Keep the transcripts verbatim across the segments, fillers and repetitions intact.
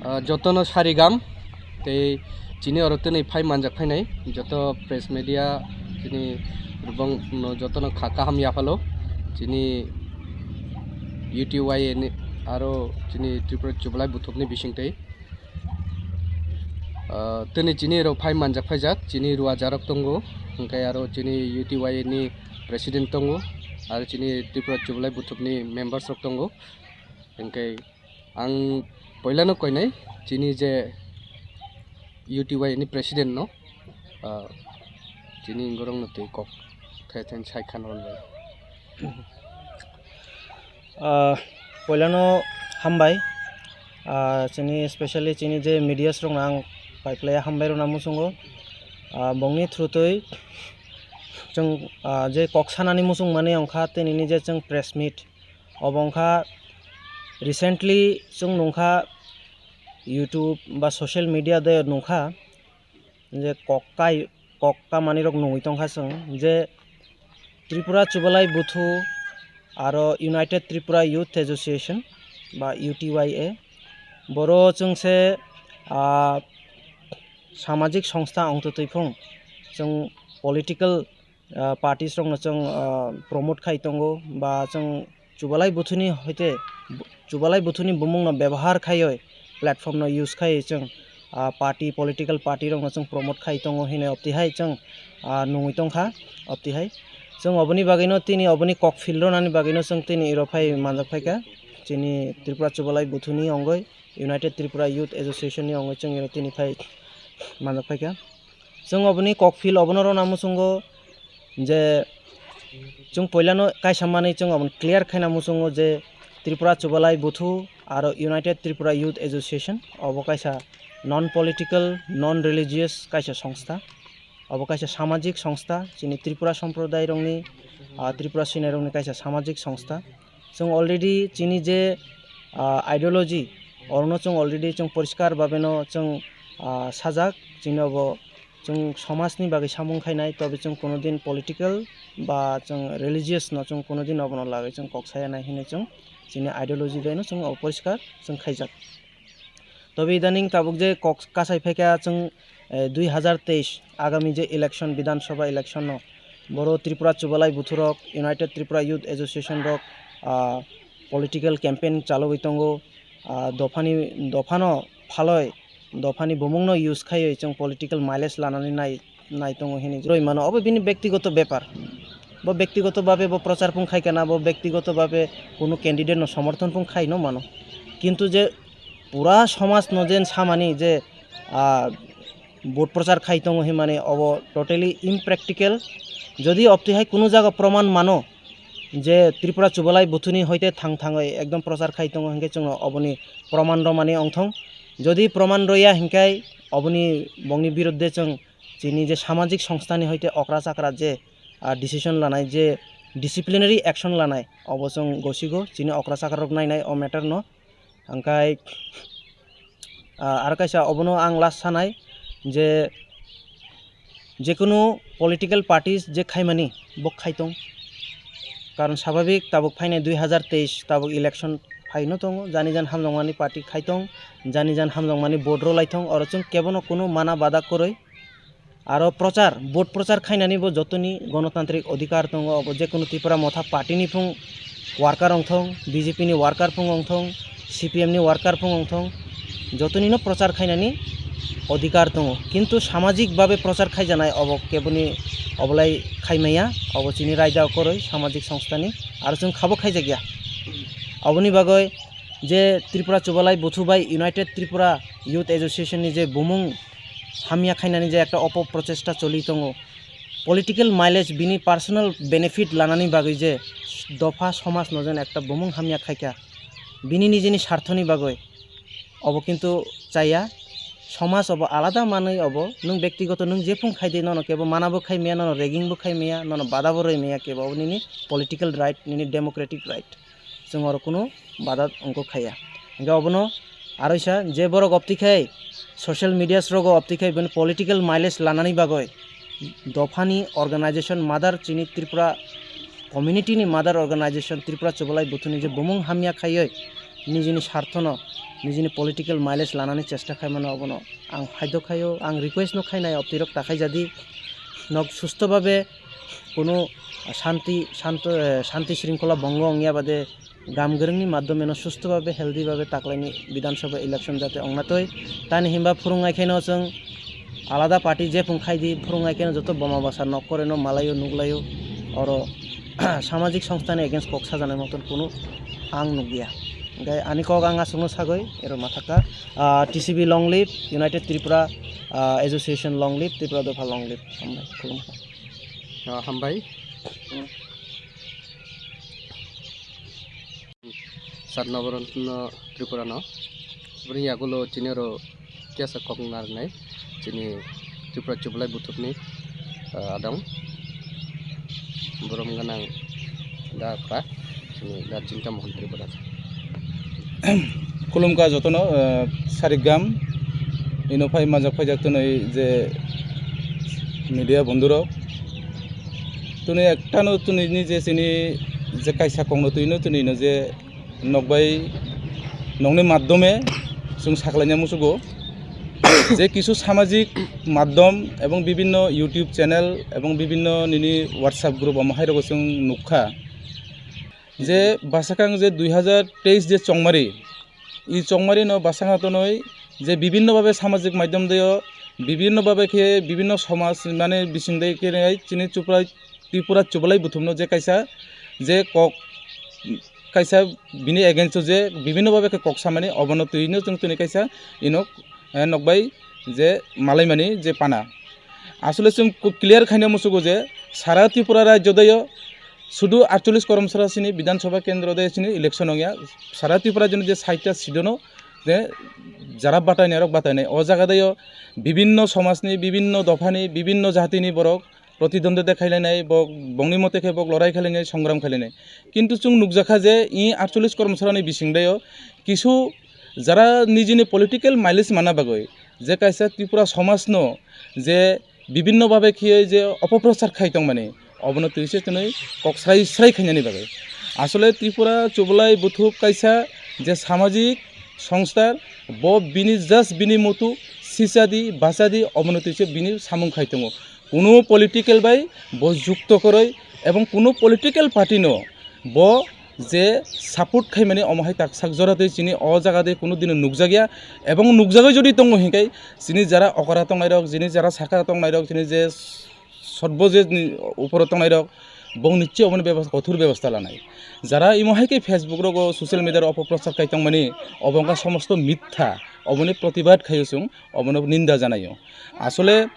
Ah, jotono sarigam tei chini oro tini phai manjak phainai joto press media chini rubong no jotono kha kaham yaphalo chini U T Y A ni aro chini Tripura Chubalai Buthupni bisingtwi. Ah, tini chini oro phai manjak phaijak chini ruajarok tongo, hwnkhe aro chini U T Y A ni president tongo, aro chini Tripura Chubalai Buthupni members rok tongo, hwnkhe ang poilano koinai chini je U T Y ni president no, ah, chini borok no twi kok the then sai khan rwnai. Ah, poilano hambai. Ah, chini specially chini je medias rok no ang paiplai hambai rwna muchungo. Ah, bongni through twi chwng, ah, je kok sanani muchung mani wngkha tei nini je chwng press meet. Obo wngkha recently chwng nungkha YouTube ba social media de nungkha je kok kai, kok kamani rok nungwi tongkha chwng je Tripura Chubalai Buthu aro United Tripura Youth Association ba U T Y A boro chwng se, ah, samajik songstha wngtwi twi phung chwng political ah, parties rokno chwng, ah, promote khai tongo ba chwng Chubalai Buthuni hoite bu-, Chubalai Buthuni bumungno bebohar khaioi platform no use khai chwng, ah, party political party rokno chwng promote khai tongo hinwi optihai chwng, ah, nungwi tongkha optihai. Chwng oboni bagwino tini oboni kok phil rwnani bagwino chwng tini iro phai manjak phaikha chini Tripura Chubalai Buthuni ongoi United Tripura Youth Association ni ongoi chwng iro tini phai manjak phaikha. Chwng oboni kok phil obono rwna muchungo je chwng poilano kaisa manwi chwng obono clear khaina muchungo je Tripura Chubalai Buthu aro United Tripura Youth Association obo kaisa non political, non religious kaisa songstha. Obo kaisa samajik songstha, chini Tripura somprodai rokni, ah, Tripura sinai rokni kaisa samajik songstha. Chwng already chini je, ah, ideology, orono chwng already chwng poriskar babeno chwng, ah, sajak, chini obo chwng somajni bagwi samung khainai, tobe chwng kunudin political ba chwng religious no chwng kunudin obono lagwi chwng kok saya nai hinwi chwng chini ideology baino chwng obo poriskar chwng khaijak. Tobe idaning tabuk je kok kasai phaikha chwng, eh, dui hazar teis agami je election, Bidhan Sabha election no boro Tripura Chubalai Buthurok, United Tripura Youth Association rok, ah, political campaign chalogwi tongo. Ah, dophani, dophano phaloi, dophani bumungno use khaiwi chwng political mileage lanani nai, nai tongo hinwi rwi mano. Obo bini bektigoto bepar. Bo bektigoto babe bo prochar pung khai kana, bo bektigoto babe kunu candidate no somorthon pung khai no mano. Kintu je pura somaj no jen samani je, ah, vote prochar khai tongo hinmani obo totally impractical. Jodi optihai kunu jaga proman mano je Tripura Chubalai Buthuni hoite thang thangwi ekdom prochar khai tongo hinkhe chwngno oboni proman romani ongthong. Jodi proman roya hinkhai oboni bongni biruddhe chwng chini je samajik songstha ni hoite okra chakra je, ah, decision lanai je disciplinary action lanai obo chwng gosigo chini okra chakra rok nainai o matter no. Hingkhai, ah, aro kaisa obono ang last sanai je, jekunu political parties je khaimani bo khai tong. Karon sababik tabuk phainai dui hazar teis tabuk election phaino tongo, jani jan hamjakmani party khai tong, jani jan hamjakmani vote rw lai thong, oro chwng kebono kunu mana bada kwrwi. Aro prochar, vote prochar khainani bo jotoni gonotantrik odhikar tongo, obo jekunu Tipra Motha party ni phung worker ongthong, B J P ni worker phung ongthong, C P M ni worker phung ongthong, jotoni no prochar khainani odhikar tongo. Kintu samajik babe prochar khaijanai obo keboni obolai khaimaya, obo chini raida okoroi samajik songstha ni, aro chwng khabo khaijakya. Oboni bagoi je Tripura Chubalai Buthu bai United Tripura Youth Association ni je bumung hamya khainani je ekta opo prochesta choli tongo, political mileage bini personal benefit lanani bagwi je dopha somaj no jen ekta bumung hamya khaikha, bini nijini sarthoni bagwi, obo kintu chaya. Somaj obo alada manwi obo, nwng bektigoto nwng jephung khaidi nono kebo mana bo khaimaya, nono ragging bo khaimaya, nono bada bo rwimaya kebo, obo nini political right, nini democratic right. Chwng oro kunu bada wngkuk khaiya. Hingkhe obono aroisa je borok opti khai social medias rogo opti khai bini political mileage lanani bagwi dophani organization mother chini Tripura community ni mother organization Tripura Chubalai Buthuni je bumung hamya khaiwi nijini sarthono nijini political mileage lanani chesta khaimano, obono ang haidok khaio, ang request no khainai optirok ta khaijadi, nok susto babe kuno shanti, shanto, eh, shanti shringkhola bongo wngya bade gam gwrwngni madhyomeno susto babe, healthy babe taklaini Bidhan Sabha election jate ongna twi. Tani himba phwrwngnai khaino chwng alada party je phung khaidi, phwrwngnai khaino joto boma basa nok koreno malaio nuglaio, oro samajik songstani against kok sajanai moton kunu ang nugya. Hingke ani kok ang aswkno sagoi, ero mathaka, ah, T C B long live, United Tripura, ah, Association long live, Tripura dopha long live. Hambai, khulumkha. Ah, hambai. Sat Nabaratno Tripura no. Bini yagulo chini oro kesa kok narnai. Chini Tripura Chublai Buthupni, ah, adong. Borom ganang da pra. Chini da Chinta Mohan Tripura. Khulumkha jotono, ah, sarigam. Ino phai majak phaijak tonoi je media bondhurok. Tuni ektano tuni ni je chini je kaisa kokno twi no tuni no je nokbai nokni madhyome chwng saklaina musugo je kisu samajik madhyom ebong bibinno YouTube channel ebong bibinno nini WhatsApp group omo hai rogo chwng nukha je bwsakang je dui hazar teis je chongmari I chongmari no bwsakang tonwi je bibinno babe samajik maidyom deo, bibinno babe khe bibinno somaj mane bising dei khe chini Tripura, Tripura Chublai Buthupno je kaisa je kok kaisa bini against o je bibinno babe khe kok samani obono twino chwng tini kaisa ino, eh, nokbai je malaimani je pana. Asole chwng ku-, clear khaina musugo je sara Tripura rajyo deo sudu aitchollish koromsara sini Bidhan Sabha kendro de sini election ongya. Sara Tripura joni je saita seat no je jara batainai rok batainai. O jaga deo bibinno somajni, bibinno dophani, bibinno jatini borok protidwondwita khailainai, bo-, bongni mote khe bo lorai khailainai, songram khailainai. Kintu chwng nukjakha je i aitchollish koromsarani bising deo kisu jara nijini political mileage mana bagwi je kaisa Tripura somajno je bibinno babe khiye je opoprochar khai tongmani, obono twi se twnwi kok srai srai khainani bagwi. Asole Tripura Chublai Buthup kaisa je samajik songstha, bo bini just bini mutu sichadi bachadi obono twi se bini samung khai tongo. Kuno political bai bo jukto kwrwi ebong kuno political party no bo je support khaimani omo hai tak sak jora twi chini o jaga de kuno dino nukjakya ebong nukjagwi jodi tongo hinkai chini jara okra tongnai rok, chini jara saka tongnai rok, chini je sotbo je ni uporo tongnai rok bong niche oboni bebas-, kothor bebasta lanai. Jara imo hai khe Facebook rogo social media ro opoprochar kai tongmani obo wngkha somosto mitha, oboni protibad khaio chwng, obono ninda janaio. Asole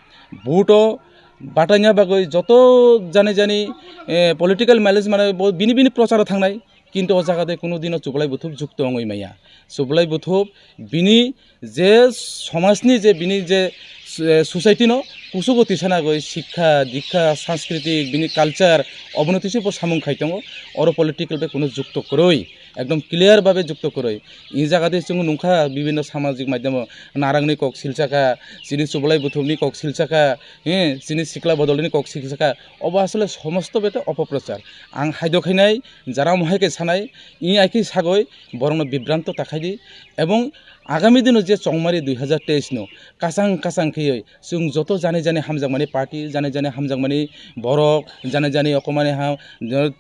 vote o bataina bagwi joto jani jani, eh, political mileage mane bo bini bini procharo thangnai. Kintu o jaga de kuno dino Chublai Buthup jukto wngwi maya. Chublai Buthup bini je somajni je bini je, eh, society no kusugo tisana goi sikha, dikha, sanskritik, bini culture, obono tisi bo samung khai tongo. Oro political bai kuno jukto kwrwi, ekdom clear babe jukto kwrwi. I jaga de chwng nungkha bibinno samajik maidhyamo narangni kok silsakha, chini Chublai Buthupni kok silsakha, eh, chini sikla bodolni kok silsakha. Obo asole somosto bete opoprochar. Ang haido khainai, jara mohai khe sanai, i aiki sagoi borokno bibranto ta khaidi. Ebong agami dino je chongmari dui hazar teis no kachang kachang kheyoi chwng joto jani jani hamjakmani party, jani jani hamjakmani borok, jani jani okomani ha,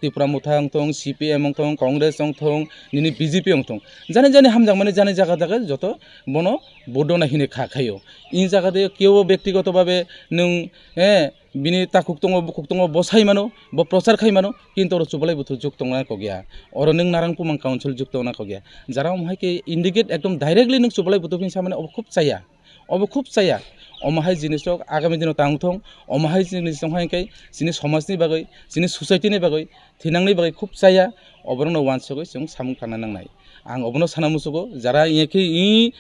Tripura Motha wngthong, C P M wngthong, Congress wngthong, nini B J P wngthong, jani jani hamjakmani jani jaga jaga joto bono vote rwna hini kha khaio. I jaga de kebo bektigoto babe nwng, eh, bini takhuk tongo, bukhuk tongo, bo sai mano, bo prochar khai mano, kintu oro Chublai Buthup juk tongna kok ya. Oro nwng Narang Pumang Council juk tongna kok ya. Jara omo hai khe indicate ekdom directly nwng Chublai Buthup hinwi samani obo khub chaya. Obo khub chaya. Omo hai jinis rok agami dino tang thung, omo hai jinis tong hai khe chini somajni bagwi, chini society ni bagwi, thinangni bagwi khub chaya. Oborokno wansugwi chwng samung tangna nangnai. Ang obono sana musugo, jara inya khe i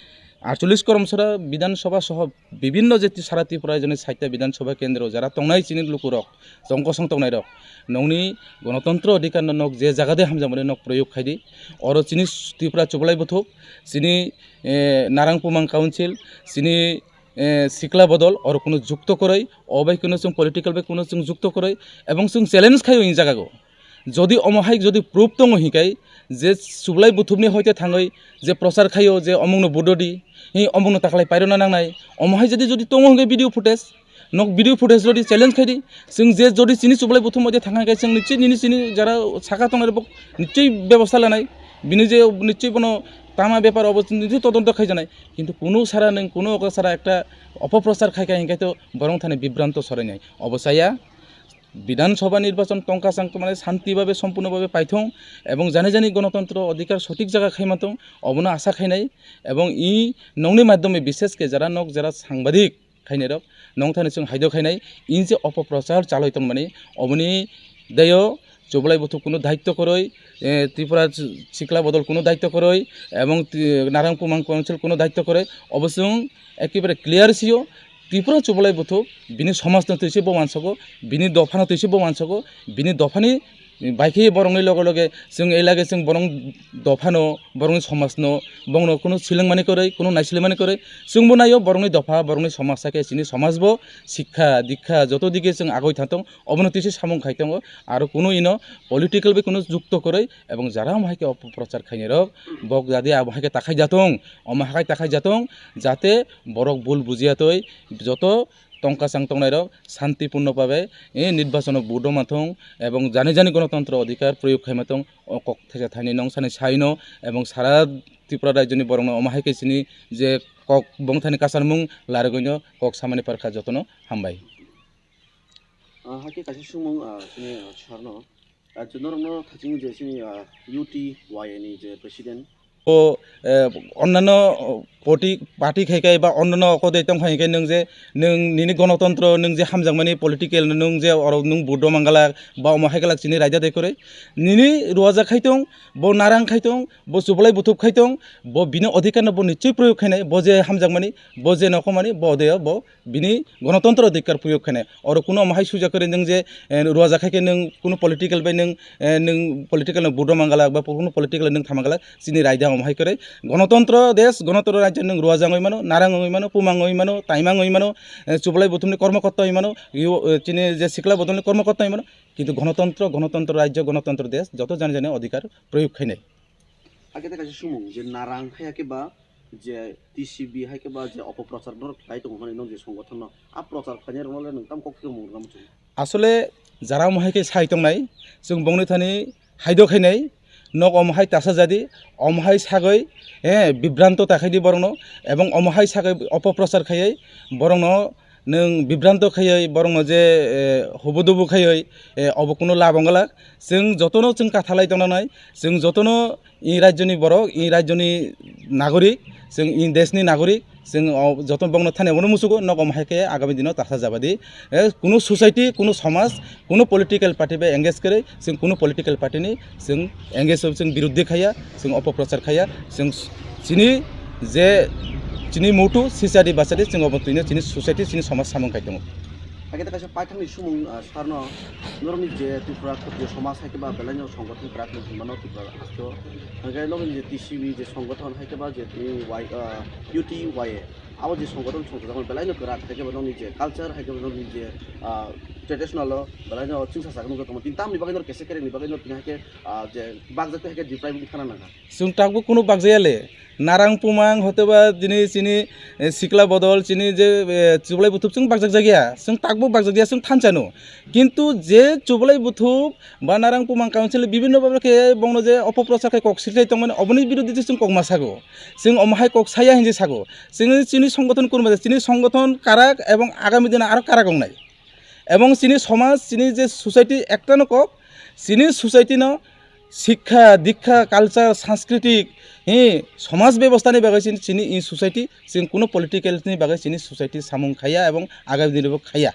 aitchollish koromsara Bidhan Sabha soho bibinno je sara Tripura joni saita Bidhan Sabha kendro jara tongnai chini lukurok, chong kosong tongnairok, nongni gonotontro adhikar no nok je jaga de hamjakmani nok proyog khaidi. Oro chini Tripura Chublai Buthup, chini, eh, Narang Pumang Council, chini, eh, Sikla Bodol, oro kuno jukto kwrwi, o bai kuno chwng political bai kuno chwng jukto kwrwi, ebong chwng challenge khaio in jagago. Jodi omo hai jodi proof tongo hinkai je Sublai Buthupni hoite thangwi je prochar khaio je omongno budodi, hi omongno taklai pairona nangnai, omo hai jodi, jodi tongo hinkai video footage, nok video footage rodi challenge khaidi, chwng je jodi chini Sublai Buthup hoite thangkha hinkai chwng nichwi nini chini jara saka tongnai rok nichwi bebosta lanai, bini je nichwi bono tama bepar obo nichwi todonto khaijanai, kintu kunu sara nwng kunu oka sara ekta opoprochar khaikha hinkai to borong thani bibranto sorainai, obo chaya. Bidhan Sabha nirbachon tongka chang mane shanti babe, sompurno babe paithong ebong jani jani gonotontro odhikar sothik jaga khaima tong, obono asa khainai. Ebong i nongni madhyome bishesh khe jara nok jara sangbadik khainai rok nongthani chwng haido khainai, in je opoprochar chaloi tongmani oboni dayo Chublai Buthup kunu daitto kwrwi, eh, Tripura Sikla Bodol kunu daitto kwrwi ebong ti-, Narang Pumang Council kunu daitto kwrwi, obo chwng ekebare clear sio. Tripura Chublai Buthup bini somajno twi se bo wansago, bini dophano twi se bo wansago, bini dophani bai khe borokni loge loge chwng ei lage chwng borok dophano, borokni somajno, borokno kunu swlwngmani kwrwi, kunu naiswlwngmani kwrwi, chwngbo naio borokni dopha, borokni somaj hakhe chini somajbo sikha, dikha joto dike chwng agoi thang tong, obono twi se samung khai tongo, aro kunu ino political bai kunu jukto kwrwi, ebong jara omo hai khe opoprochar khainai rok, bok jadi abo hai khe takhai jatong, omo hai takhai jatong, jate borok bul bujiya twi joto tongka chang tongnai rok shanti purno babe, eh, nirbachono vote rw manthong, ebong jani jani gonotontro odhikar proyog khaima tong, o kok thaisa thaini nong sani saino, ebong sara Tripura rajyoni borokno omo hai khe chini je kok bongthani kasarmung larigwino kok samani parkha jotono hambai. Ah, hakhe kaisa swngmung, ah, chini, ah, sarno. Ah, chwng norokno thaching je chini, ah, U T Y A ni je president. O, eh, onnano party, party khai khai ba onnano oko dei tong khai khai nwng je, nwng nini gonotontro, nwng je hamjakmani political, nwng je oro nwng vote rw mangalak, ba omo hai galak chini raida dei kwrwi. Nini ruwajak khai tong, bo Narang khai tong, bo Chublai Buthup khai tong, bo bini odhikar no bo nichoi proyog khainai, bo je hamjakmani, bo je nokhomani, bo de bo bini gonotontro odhikar proyog khainai. Oro kuno omo hai sujak kwrwi nwng je, eh, ruwajak khai khe nwng kuno political bai nwng, eh, nwng political no vote rw mangalak ba kuno political nwng tha mangalak, chini raida omo hai kwrwi. Gonotontro desh, gonotontro rajyo nwng ruwajak wngwi mano, Narang wngwi mano, Pumang wngwi mano, Taimang wngwi mano, eh, Chublai Buthupni kormokorta wngwi mano, yo, eh, chini je Sikla Bodolni kormokorta wngwi mano, kintu gonotontro, gonotontro rajyo, gonotontro desh, joto jani jani odhikar proyog khainai. Hakhe tei kaisa swngmung je Narang hai khe ba je T C B hai khe ba je opoprochar norok khlai tongo hwnwi nwng je songothon no a prochar khlainai rokno le nwng tamo kok thumung rwna muchung? Asole jara omo hai khe sai tongnai, chwng bongni thani haido khainai, nok omo hai tasa jadi, omo hai sagwi, eh, bibranto ta khaidi borokno, ebong omo hai sagwi opoprochar khaiwi borokno nwng bibranto khaiwi borokno je, eh, hubu dubu khaiwi, eh, obo kuno lab wng glak. Chwng jotono chwng kathalai tongnai, chwng jotono i rajyoni borok, i rajyoni nagorik, chwng i deshni nagorik, chwng o joto bongno thani abono musugo, nok omo hai khe agami dino tasa jabadi, eh, kuno society, kuno somaj, kuno political party bai engage kwrwi, chwng kuno political party ni chwng engage, chwng biruddhi khaiya, chwng opoprochar khaiya, chwng chini je chini mutu sisadi basadi chwng obo twino chini society, chini somaj samung khai tongo. Hakhe tei kaisa paithakni sumung, ah, sarno norokni je Tripura Khatriya somaj hai khe ba belaino songothon kwrak wngwi mano Tripura hasteo. Hwnkhe nokni je T C B je songothon hai khe ba je tini Y, ah, U T Y A. Abo je songothon songchajakmani belaino kwrak hai khe ba nokni je culture hai khe ba nokni je, ah, traditional o belaino chwngsacha nukjak tongma. Tini tamni bagwi norok kesa kerekni bagwi norok tini hai khe, ah, je bakjak twi hai khe deprive wngwi thana nangkha. Chwng takbo kunu bakjaya le. Narang Pumang hotoba dini chini, eh, Sikla Bodol chini je, eh, Chublai Buthup chwng bakjak jakya. Chwng takbo bakjak ya chwng thansa no. Kintu je Chublai Buthup ba Narang Pumang Council bibinno bhabe khe bongno je opoprochar khai kok sirlai tongmani oboni biruddhe je chwng kok ma sago. Chwng omo hai kok saya hinje sago. Chwng chini songothon kurma chini songothon karak ebong agami dino aro karak wngnai. Ebong chini somaj, chini je society ekta no kok, chini society no sikha, dikha, culture, sanskritik, hi, somaj bebosta ni bagwi chini, chini i society, chwng kuno political ni bagwi chini society samung khaiya ebong agami dini bo khaiya.